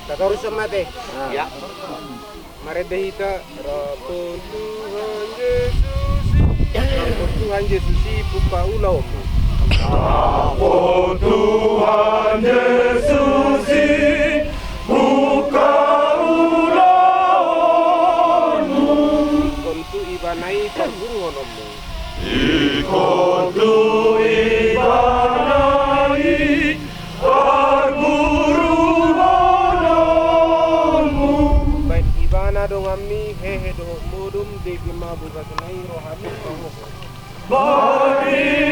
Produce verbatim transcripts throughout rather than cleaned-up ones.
Tatorus ma te. Ya. Marende hita. Rapot Tuhan Jesus i, rapot Tuhan Jesus i, buka ulaonmu. Rapot Tuhan Jesus i, buka ulaonmu. Ingkon tu Ibana i parguru hononmu. Ingkon tu Ibana i parguru hononmu. Baen Ibana donganmi, hehe dohot modom, dengke ma bogasna i, rohami ma hohom. Baen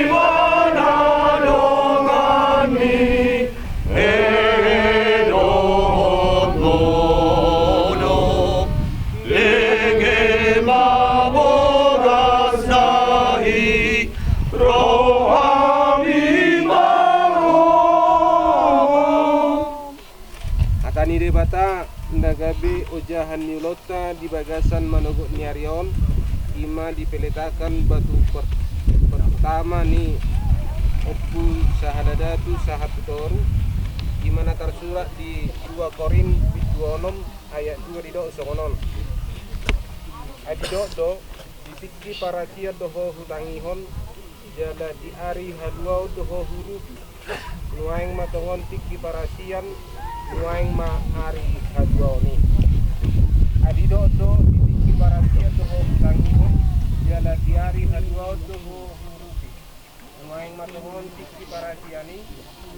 Ibana donganmi, hehe dohot modom, dengke ma bogasna i, rohami ma hohom. Hata ni Debata na gabe ojahan ni ulaonta di bagasan manogot ni ari on, i ma dipeletakan batu per-, pertama ni Ompu Sahala Datu sahat tu toru, i ma na tarsurat di dua Korint bindu onom ayat dua, didok songon on. Ai didok do, di tingki parasian do ho hutangihon, jala di ari haluaon do ho huurupi. Nuaeng ma tongon tingki parasian, nuaeng ma ari haluaon i. Ai didok do, di tingki parasian do ho hutangihon, jala di ari haluaon do ho huurupi. Nuaeng ma tongon tingki parasian i,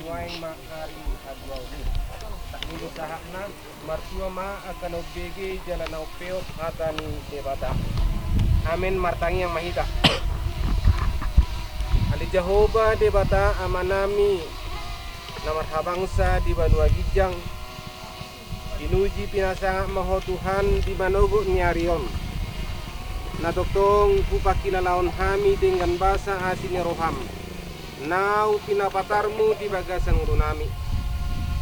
nuaeng ma ari haluaon i. Sahat ni do sahatna, martua ma angka na umbege jala na umpeop hata ni Debata. Amen. Martangiang ma hita. Ale Jahowa Debata Amanami na marhabangsa di banua ginjang, pinuji pinasangap ma Ho Tuhan di manogot ni ari on. Na tongtong hupangkilalahon hami denggan basa asi ni roham, naung pinapatarmu di bagasan ngolunami.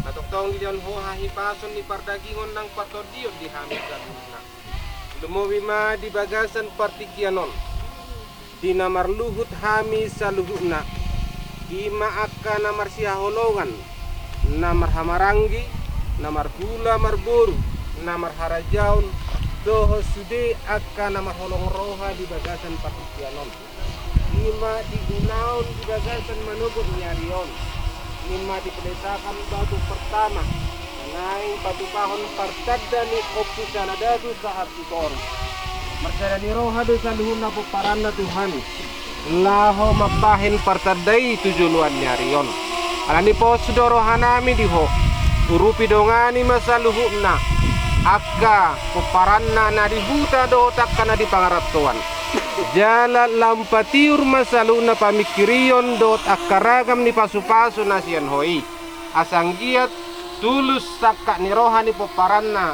Na tongtong dilehon Ho hahipason ni pardagingon nang partondion di hami saluhutna. Lumobi ma di bagasan partingkian on, di na marluhut hami saluhutna, i ma angka na marsihaholongan, na marhahamaranggi, na marhula marboru, na marharajaon, dohot sude angka na marholong roha di bagasan partingkian on. I ma di ulaon di bagasan manogot ni ari on. I ma dipeletakan batu pertama na naeng patupahon partanda ni Ompu Sahala Datu sahat tu toru. Marsada ni roha do saluhutna pomparanna Tuhan, laho mambahen partanda i tu joloan ni ari on. Alani pos do rohanami di Ho, urupi dongani ma saluhutna angka pomparanna na di huta dohot angka na di pangarantoan. Jala lam patiur ma saluhutna pamingkirion dohot angka ragam ni pasupasu na sian Ho i, asa anggiat tulus sangkap ni roha ni pomparanna,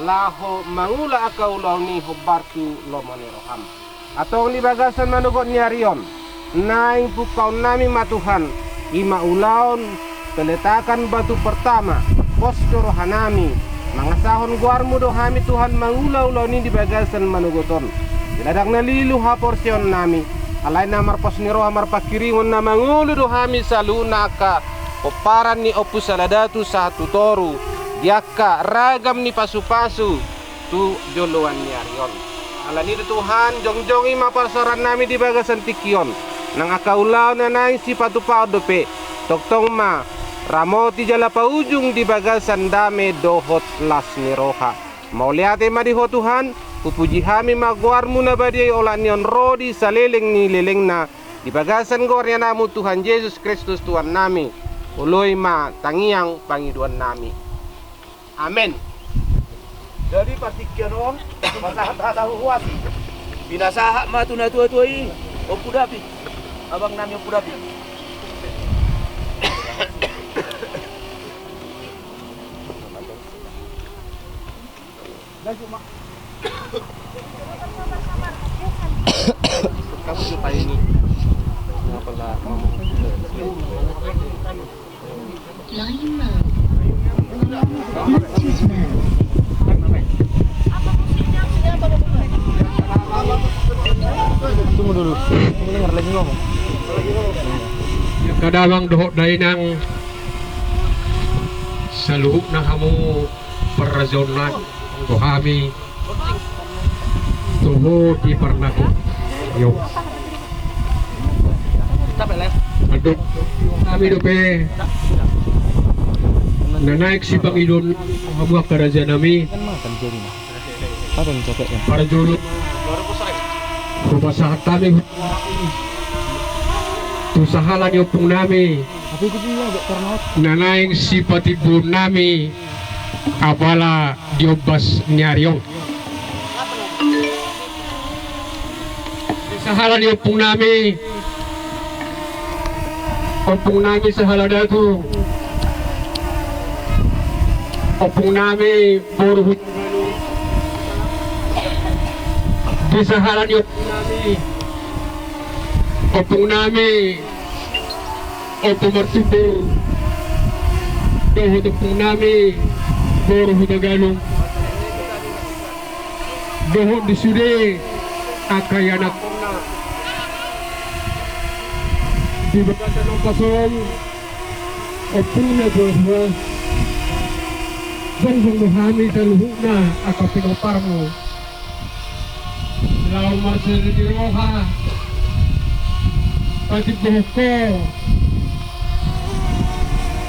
laho mangula angka ulaon i hombar tu lomo ni roham. Antong di bagasan manogot ni ari on, naeng pungkaonnami ma Tuhan, i ma ulaon peletakan batu pertama, pos do rohanami, mangasahon goarmu do hami Tuhan mangula ulaon i di bagasan manogot on. Jala ndang na lilu haporseaonnami, alai na marpos ni roha marpangkiringon na mangolu do hami saluhutna angka pomparan ni Ompu Sahala Datu sahat tu toru, di angka ragam ni pasupasu tu joloan ni ari on. Alani do Tuhan, jongjong i ma parsaorannami di bagasan tingki on. Nang angka ulaon na naeng sipatupaon dope, tongtong ma ramoti jala paujung di bagasan dame dohot las ni roha. Mauliate ma di Ho Tuhan, hupuji hami ma goarmu na badia i olat ni on ro di saleleng ni lelengna, di bagasan goar ni Anakmu Tuhan Jesus Kristus Tuhannami. Oloi ma tangiang pangidoannami. Amen. Jadi partingkian on, pasahat hata huhuasi. Pinasahat ma tu natuatua i, Ompu David. Abangnami Ompu David. Lanjut, Mak. Kamu lupa ini. Kenapa lah ngomong? Line mode. Bluetooth mode. Tunggu dulu. Tunggu, dengar lagi ngomong. Damang dohot dainang, saluhutna hamu parrajaon nami, anggo hami toho di parnatun. Yo. Aduh, hami dope na naeng sipangidoon hamu angka raja nami. Parjolo, hupasahat hami tu sahala ni ompung nami na naeng sipatimboon nami apala di ombas ni ari on. Di sahala ni ompung nami, ompung nami sahala datu, ompung nami boru Hut-, di sahala ni ompung nami, ompung nami Ompu Martupur, dohot ompung nami boru Hutagalung, dohot di sude angka ianakkonna. Di bagasan ombas on, ompung na tuatua, jongjong do hami saluhutna angka pinomparmu laho marsilas ni roha patimbohon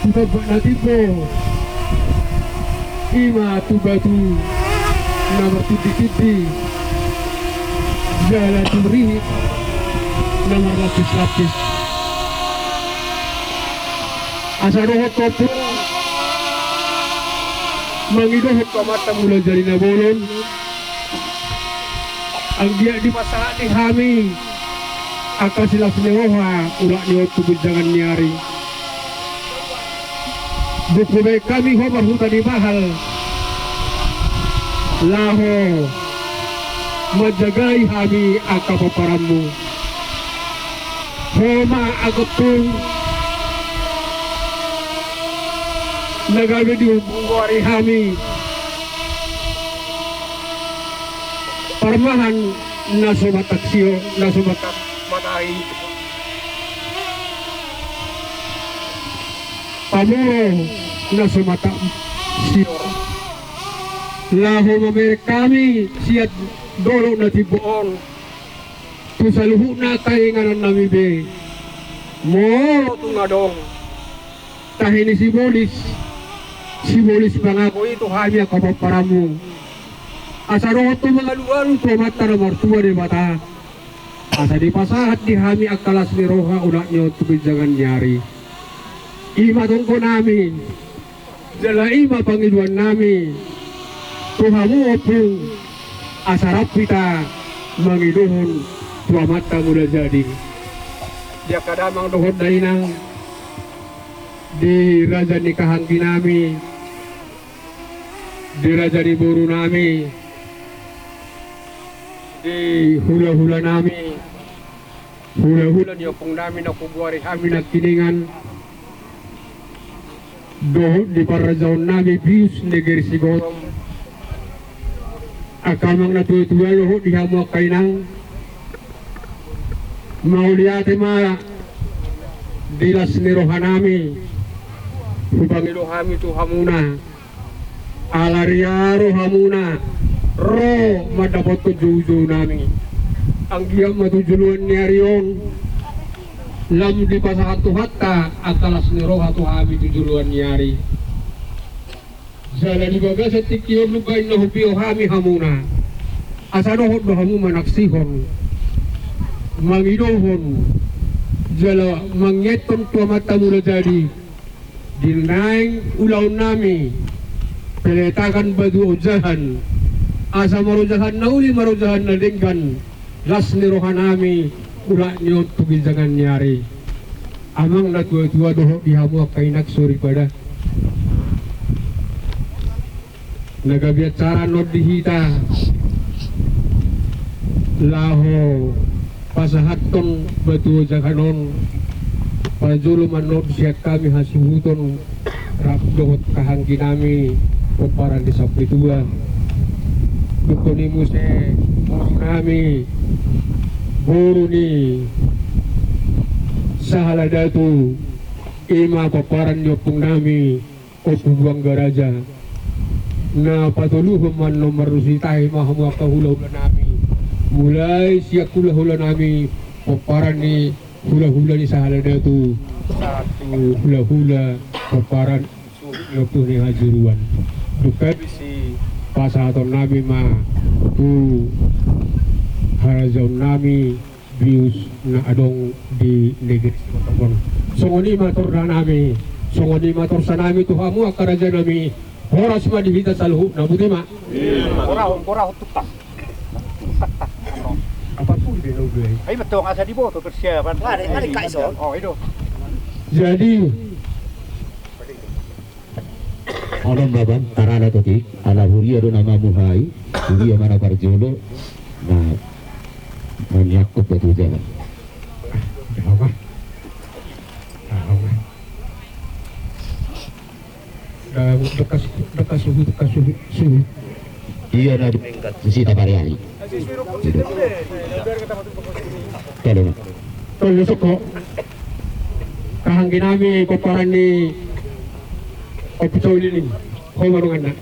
ho tu tombak na timbo, i ma tu batu na martinditindi jala tu rihit na marlapislapis. Asa dohot ompung mangidohon tu Amanta Mulajadi Na Bolon, anggiat dipasahat di hami angka silas ni roha, ulak ni on tu ginjangan ni ari. Dung hubaen hami ho marhuta ni bahal laho manjagai hami angka pomparanmu. Ho ma angka ompung na gabe digoari hami parmahan na so mataksio, na so matak matahi, pamoro na so matak sior, laho mamereng hami sian dolok na timbo on tu saluhutna angka inganan nami be. Molo tung adong tahi ni sibolis, sibolis pangago i tu hami angka pomparanmu, asa dohot tu mangalualu tu Amanta na martua Debata, asa dipasahat di hami angka las ni roha, ulak ni on tu ginjangan ni ari. I ma tonggo nami jala i ma pangidoan nami tu hamu ompung, asa rap hita mangidohon tu Amanta Mulajadi. Di angka damang dohot dainang, di raja ni kahanggi nami, di raja ni boru nami, di hulahula nami, hulahula ni ompung nami na hugoari hami nangkiningan, dohot di parrajaon nami bius Negeri Sigorong, angka amang na tuatua dohot di hamu angka inang, mauliate ma di las ni roha nami hupangido hami tu hamuna. Ala riaro hamuna ro mandapothon joujou nami, anggiat ma tu joloan ni ari on lam dipasahat Tuhanta angka las ni roha tu hami tu joloan ni ari. Jala di bagasan tingki on nunga inna hupio hami hamuna, asa dohot do hamu manaksihon, mangidohon jala mangiathon tu Amanta Mulajadi di naeng ulaon nami, peletakan batu ojahan, asa marojahan na uli, marojahan na denggan las ni roha nami, ulak ni on tu ginjangan ni ari. Amang na tuatua dohot di hamu angka inang soripada, na gabe acara annon di hita laho pasahathon batu ojahan on, parjolo ma annon sian hami hasuhuton rap dohot kahanggi nami pomparan ni Sampitua, dungkon i muse boru nami, boru ni Sahala datu, i ma pomparan ni ompung nami Ompu Buangga Raja. Na patoluhon ma annon, marhusitahi ma hamu angka hulahula nami. Mulai sian hulahula nami, pomparan ni hulahula ni sahala datu, sahat tu hulahula pomparan ni Ompu ni Hajuruan. Dung i pasahaton nami ma tu harajaon nami bius na adong di negeri Simotongon. Songon i ma torda nami, songon i ma torsa nami tu hamu angka raja nami. Horas ma di hita saluhutna, boti ma. Horas, horas, tukang. Apa pun dia nunggu. Ai betul, asa diboto persiapan. Ada, ada, Kak Ison. Oh, itu. Jadi, onom baban, tarala totik, ala huria do na mamuhai, huria ma na parjolo, na maniangkut batu jalan. Nah, bekas, bekas suhu, bekas suhu, suhu. Iya, na di mengkat sisi tapariali. Tolu, Tolu, soko. Kahanggi nami pomparan ni Ompu Cauliling. Ho ma donganna.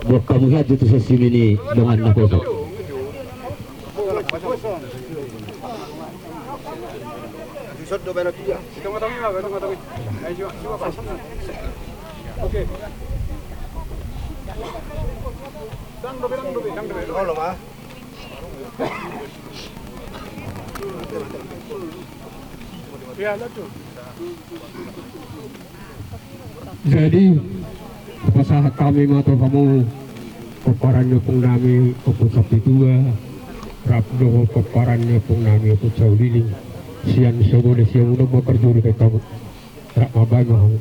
Buat kamu saja tu sesi ini dongan naposo. Oke. Jadi, pasahat hami ma tu hamu pomparan ni ompung nami Ompu Sampitua, rap dohot pomparan ni ompung nami Ompu Cauliling. Sian Sobo de sian Unom ma parjolo pe hamu. Rap mambahen ma hamu.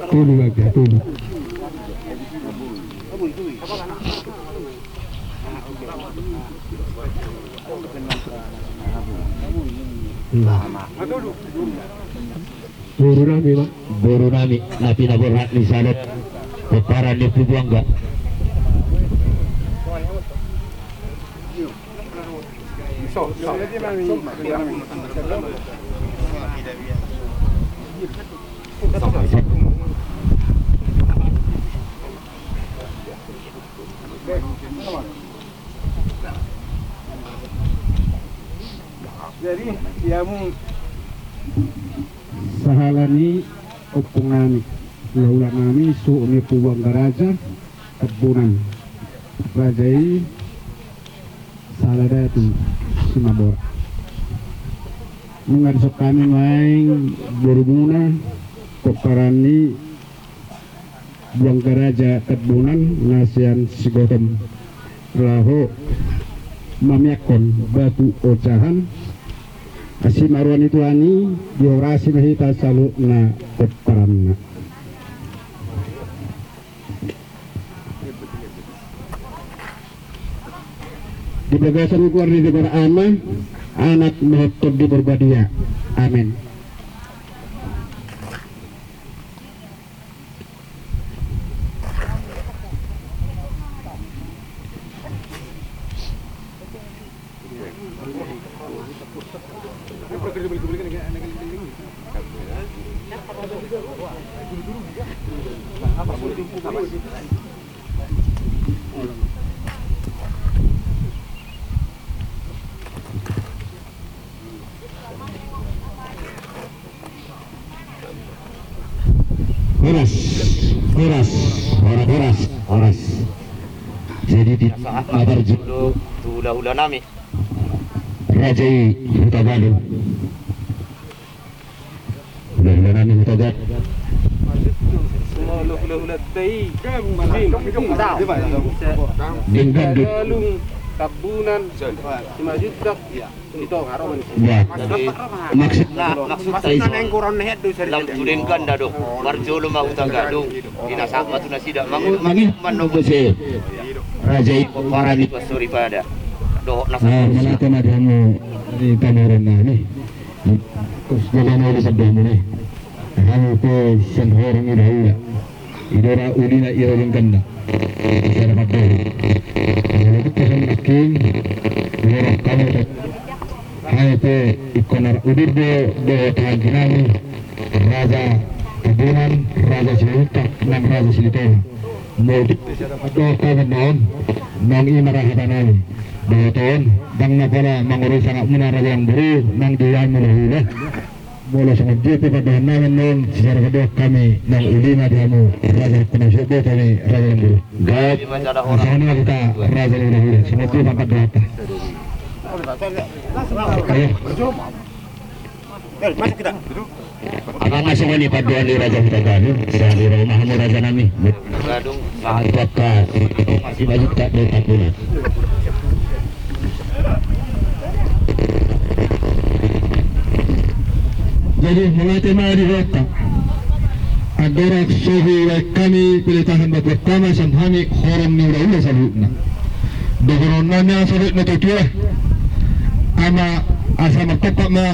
Tolu lagi, ya, tolu. Hmm. Boru nami, ma. Boru nami, na pinaborhat ni salet. Pomparan ni Ompu Buangga. Jadi, ya, mu. Sahala ni ompung nami, hulahula nami, suhut ni Ompu Buangga Raja, Tambunan. Raja i sahala datu Simamora. Nunga dison hami nuaeng borumuna, pomparan ni Buangga Raja Tambunan na sian Sigotom, laho mamiangkon batu ojahan, asi ma roha ni Tuhan i, dihorasi ma hita saluhutna pomparanna. Di bagasan goar ni Debata Ama, Anak, dohot Tondi Porbadia. Amen. Horas, horas, horas, horas, horas. Jadi di sahat ma parjolo tu hulahula nami. Raja i Hutagalung. Hulahula nami Hutagalung. Molo hulahulanta i, Denggan. Galung, Tambunan, Simanjuntak. Ya. Jadi, maksud, maksudna i, lam tu denggan na do, parjolo ma huta Galung, dinasak ma tu nasida, mangu-, mangihuthon muse raja i pomparan i tu soripada. Dohot na, ah, sahat. Mauliate ma di hamu, di pamoruon nami. Terus jaga na di sabda mune. Hami pe sian horong i daula. I do ra ulina, i do dengganna. Sada pardohot. Molo buka son nangkin, molo hami pe ingkon na ra udur do dohot hanggi nami, Raja Tambunan, Raja Simanjuntak nang Raja Silitonga. Molo buka son pardohot hami non, nang i ma ra hata nami. Dohot on, ndang na pola mangorui sangap muna raja nang boru, nang di hami hulahula. Molo songon dia pe pardohot nami non, sisada pardohot hami nang uli ma di hamu, raja nang boru, hami raja nang boru. Gap. Songon i ma hita raja nang boru, songon dia ma pardohot. Ayo. Masuk kita. Ala ma songon i pardohot ni raja huta Galung, sahali ro ma hamu raja nami. Galung, sahat. Angka Simanjuntak dohot Tambunan. Jadi, mauliate ma di rohanta. Andorang so hubaen hami peletahan batu pertama sian hami horong ni hulahula saluhutna. Dohonon nami saluhutna tu tua. Ama asa martamba ma,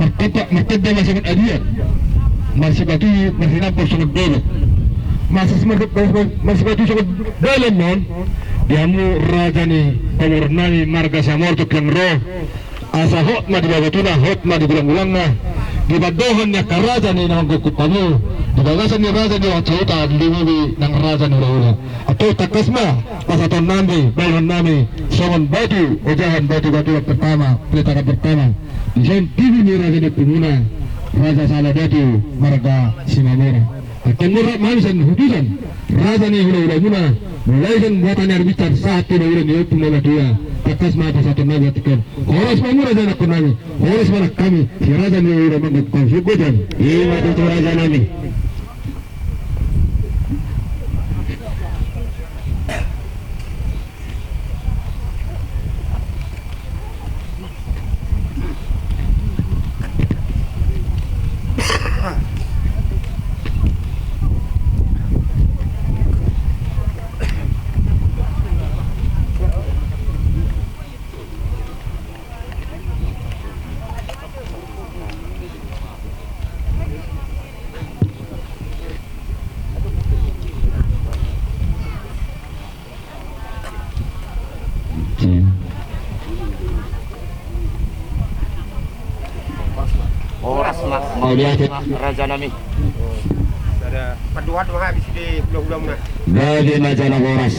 martamba, martamba ma songon adian. Marsipatu, marsinampor songon dolok. Masa si mar-, mar-, marsipatu songon dalan non. Di hamu raja ni pamoruon nami marga Siamortuk yang ro. Asa hot ma di babatuna, hot ma di gulangulangna. Di pandohan ni angka raja ni na manggongkop hamu, di bagasan ni raja ni Raja Huta, di lumobi nang raja ni hulahula. Antong tangkas ma pasahaton nami, bahenon nami songon batu ojahan, batu batu pertama, peletakan pertama. Dison tibu ni raja ni ompumuna, Raja Sala Datu marga Simamora. Antong molo rap ma hami sian utusan raja ni hulahulamuna, mulai sian Batang ni Arbinsar sahat tu hulahula ni ompu na matua. Tangkas ma pasahaton nami atik on. Horas ma hamu raja ni anakkon nami, horas ma nang hami, si raja ni hulahula manggongkop hamu. Sungkun. I ma tutu raja nami. Horas ma. Mauliate. Raja nami. Ada pandohan ma habis di hulahulamuna. Gabe ma jala horas.